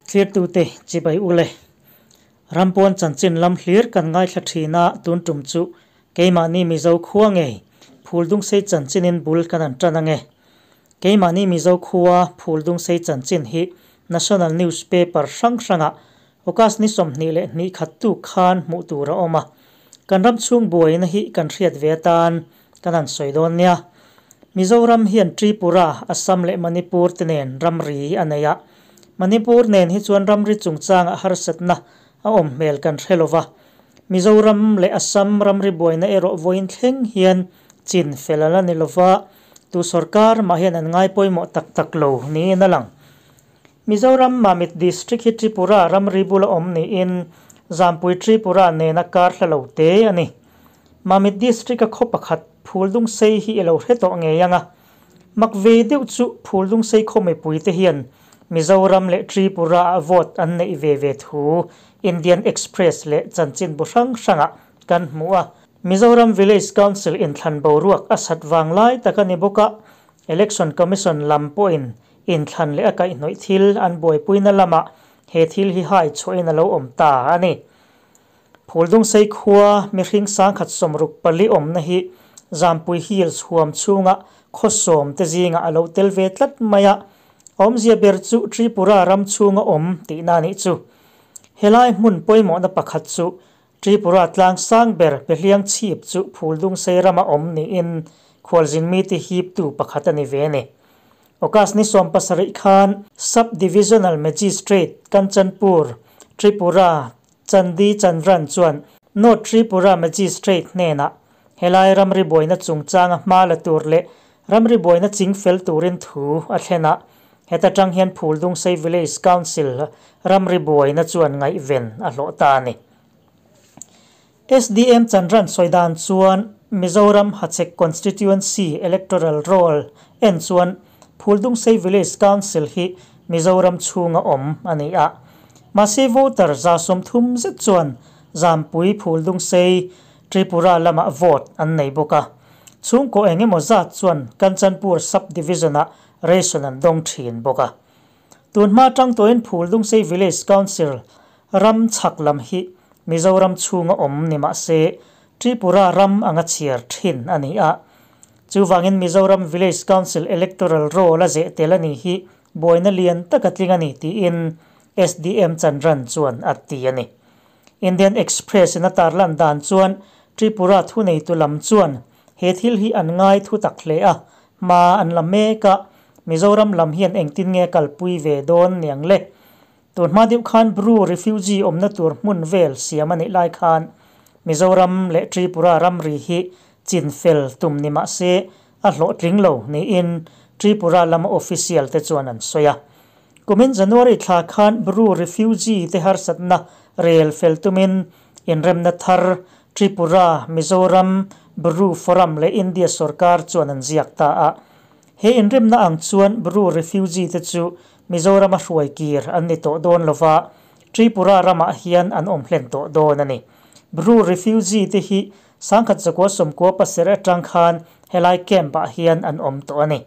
Thlirtute chibai ule. Rampawn chanchin lam hlir kan ngaithla thin a, tun tum chu keimahni Mizo khua ngei Phuldungsei chanchinin bul kan an tan ange. Keimahni Mizo khua Phuldungsei chanchin hi National Newspaper hrang hrangah August ni 22 khat tuk khan hmuh tur a awm a. Kan ram chhung buaina hi kan hriat ve atan kan han sawi dawn nia. Mizoram hian Tripura, Assam leh Manipur te nen ramri a nei a. Manipur nen hi chuan ramri chungchangah harsatna a awm hmel kan hre lova. Mizoram leh Assam ramri buaina erawh vawiin thleng hian chin fel a la ni lova, tu sorkar mah hian an ngai pawimawh tak tak lo niin a lang. Mizoram Mamit District hi Tripura ramri bula awm niin Zampui Tripura nena kar hla lo te a ni. Mamit District-a khaw pakhat Phuldungsei hi i lo hre tawh ngei ang a. Mak ve deuh chu Phuldungsei khaw mipuite hian Mizoram leh Tripura-ah vote an neih ve ve thu Indian Express leh chanchinbu hrang hrangah kan hmu a. Mizoram Village Council inthlan boruak a sat vang lai tak a ni bawk a, Election Commission lam pawhin inthlan leh a kaihhnawih thil an buaipuina lamah he thil hi hai chhuahin a lo awm ta a ni. Phuldungsei khua mihring 1064 awmna hi Zampui Hills huam chhunga khaw sawm te zingah a lo tel ve tlat mai a, awmzia ber chu Tripura ram chhunga awm tihna a nih chu. Helai hmun pawimawhna pakhat chu Tripura tlang sang ber Behliang chhip chu Phuldungsei rama awm niin khualzin mite hiptu pakhat a ni ve a ni. August ni 17 khan Sub Divisional Magistrate Kanchanpur, Tripura, Chandi Chandran chuan North Tripura Magistrate hnenah helai ramri buaina chungchanga hma la tur leh ramri buaina chingfel turin thu a thlen a, heta tang hian Phuldungsei Village Council ramri buaina chuan ngaihven a hlawh ta a ni. SDM Chandran sawi dan chuan Mizoram Hachhek Constituency Electoral Roll en chuan Phuldungsei Village Council hi Mizoram chhunga awm a ni a. Mahse voter 30% zet chuan Zampui Phuldungsei Tripura lamah vote an nei bawk a. Chhungkaw eng emaw zat chuan Kanchanpur Sub-Division-ah ration an dawng thin bawk a. Tun hma tang tawhin Phuldungsei Village Council ram chhak lam hi Mizoram chhunga awm ni mahse Tripura ram anga chhiar thin a ni a. Chuvangin Mizoram Village Council Electoral Roll a zeh tel a ni hi buaina lian tak a tling a ni tiin SDM Chandran chuan a ti a ni. Indian Express in a tarlan dan chuan Tripura thuneitu lam chuan he thil hi an ngai thu tak hle a, hma an la mek a, Mizoram lam hian engtin nge kalpui ve dawn niang le. Tun hma deuh khan Bru refugee awmna tur hmun vel siam a nih lai khan Mizoram leh Tripura ramri hi chin fel tum ni mahse a hlawhtling lo niin Tripura lama official te chuan an sawi a. Kumin January thla khan Bru refugee te harsatna rel fel tumin inremna thar Tripura, Mizoram, Bru Forum leh India sorkar chuan an ziak ta a. He inremna ang chuan Bru refugee te chu Mizorama hruai kir an ni tawh dawn lova, Tripura ramah hian an awm hlen tawh dawn a ni. Bru refugee te hi 1997 atang khan helai camp-ah hian an awm tawh a ni.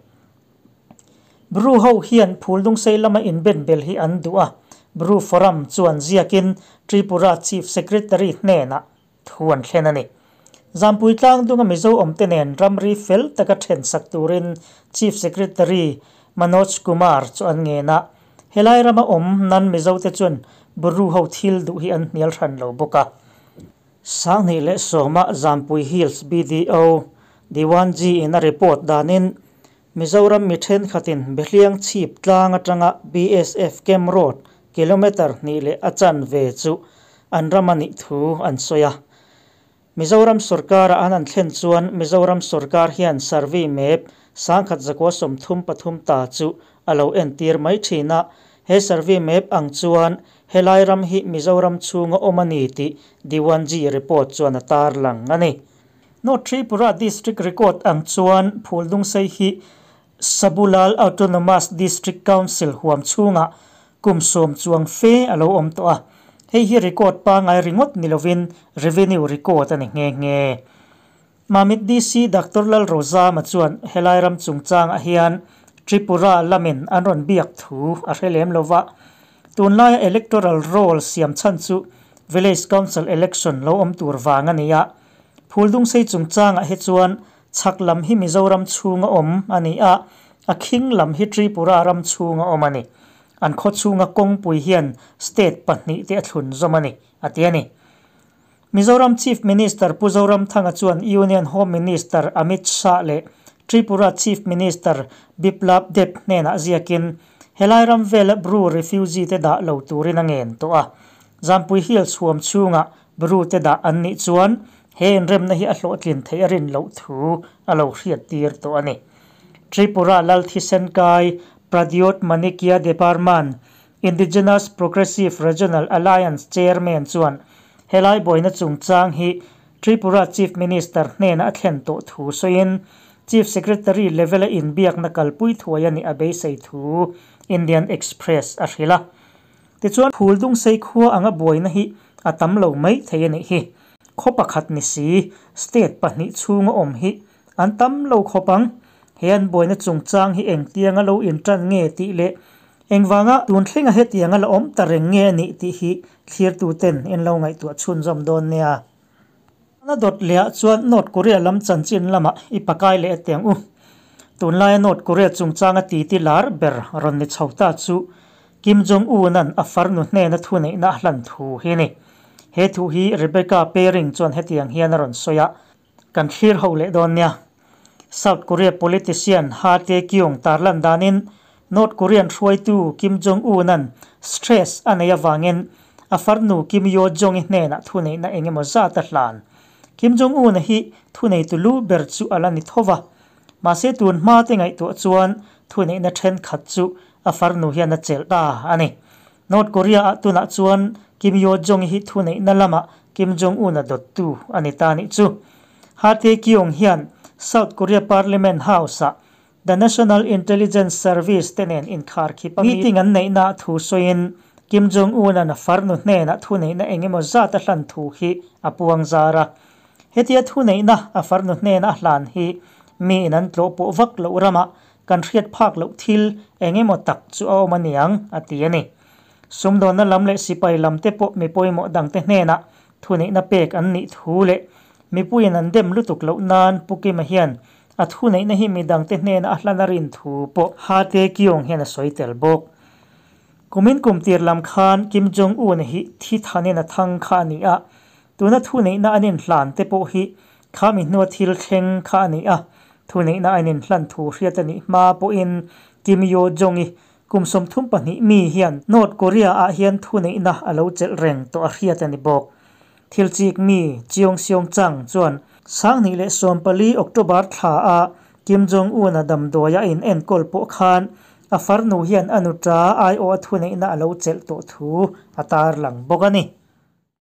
Bru ho hian Phuldungsei lama inben bel hi an duh a, Bru Forum chuan ziakin Tripura Chief Secretary hnenah thu an thlen a ni. Zampui tlang dunga Mizo awmte nen ramri fel taka then sak turin Chief Secretary Manoj Kumar chu an ngen a, helai rama awm nan Mizo te chuan Bru ho thil duh hi an hnial hran lo bawk a. 2010-a Zampui Hills BDO Diwanji in a report danin Mizoram mi thenkhatin Behliang chhip tlang atanga BSF Camp Road kilometre hnih leh a chanve chu an ram a nih thu an sawi a. Mizoram sorkara an an thlen chuan Mizoram sorkar hian survey map 1133 ta chu a lo entir mai thin a. He survey map ang chuan helai ram hi Mizoram chhunga awm a ni tih Diwanji report chuan a tar lang a ni. North Tripura District record ang chuan Phuldungsei hi Sabulal Autonomous District Council huam chhunga kum sawm chuang fe a lo awm tawh a. Hei hi record pangai ringawt ni lovin revenue record a ni nghe nghe. Mamit DC Dr. Lal Rozama chuan helai ram chungchangah hian Tripura lamin an rawn biak thu a hre lem lova. Tunlaia Electoral Roll siam chhan chu Village Council Election lo awm tur vang a ni a. Phuldungsei chungchangah hi chuan chhak lam hi Mizoram chhunga awm a ni a, a khing lam hi Tripura ram chhunga awm a ni. An khaw chhunga kawngpui hian state pahnihte a thlun zawm a ni, a ti a ni. Mizoram Chief Minister Pu Zoramthanga chuan Union Home Minister Amit Shah leh Tripura Chief Minister Biplab Deb hnenah ziakin helai ram vela Bru refugee te dah lo turin a ngen tawh a. Zampui Hills huam chhungah Bru te dah an nih chuan he inremna hi a hlawhtlin theih a rin loh thu a lo hriattir tawh a ni. Tripura Lal Thisenkai Pradyot Manikya Debarman Indigenous Progressive Regional Alliance Chairman chuan helai buaina chungchang hi Tripura Chief Minister hnena a thlen tawh thu sawiin Chief Secretary level-a inbiakna kalpui thuai a nih a beisei thu Indian Express a hrilh a. Tichuan Phuldungsei khua anga buaina hi a tam lo mai thei a nih hi. Khaw pakhat ni si, state pahnih chhunga awm hi an tam lo khawp ang. He an buaina chungchang hi engtianga lo intan nge tih leh Engvanga tun thlenga hetianga la awm ta reng nge a nih tih hi thlirtuten in lo ngaihtuah chhunzawm dawn nia. A dawt lehah chuan North Korea lam chanchin lamah i pakai leh teng u. Tunlaia North Korea chungchanga titi lar ber rawn ni chho ta chu Kim Jong Un-a'n a farnu hnena thuneihna a hlan thu hi a ni. He thu hi Rebecca Peering chuan hetiang hian a rawn sawi a, Kan thlir ho leh dawn nia. South Korea politician Ha Tae-kyung tarlan danin North Korean hruaitu Kim Jong-un-a'n stress a nei avangin a farnu Kim Yo-jong-i hnenah thuneihna eng emaw zat a hlan. Kim Jong-un-a hi thuneitu lu ber chu a la ni tho va. Mahse tun hma te ngaihtuah chuan thuneihna thenkhat chu a farnu hian a chelh ta a ni. North Korea-ah tunah chuan Kim Yo Jong hi thuneihna lamah Kim Jong Un-a dawttu a ni ta nih chu. Ha Tae-kyung hian South Korea Parliament House-ah The National Intelligence Service te nen inkharkhip a meeting an neihna thu sawiin Kim Jong Un-a'n a farnu hnenah thuneihna eng emaw zat a hlan thu hi a puang zar a. Hetia thuneihna a farnu hnena a hlan hi miin an tlawh pawh vak loh ramah Kan hriat phak loh thil eng emaw tak chu a awm a niang, a ti a ni. Sumdawnna lam leh sipai lam te pawh mi pawimawh dangte hnenah thuneihna pek an nih thu leh mipuiin an dem lutuk loh nan Pu Kima hian a thuneihna hi mi dangte hnena a hlan a rin thu pawh Ha Tae Kyung hian a sawi tel bawk. Kumin kum tir lam khan Kim Jong Un hi thi thanin a thang kha a ni a, tuna thuneihna an inhlan te pawh hi Khami hnua thil thleng kha a ni a, thuneihna a inhlan thu hriat a nih hma pawhin Kim Yo Jong-i kum 32 mi hian North Korea-ah hian thuneihna a lo chelh reng tawh a hriat a ni bawk. Thil chik mi Cheong Seong Chang chuan 2014 October thla a Kim Jong Un-a damdawi a inenkawl pawh khan a farnu hian a nuṭa aiawh a thuneihna a lo chelh tawh thu a tarlang bawk a ni.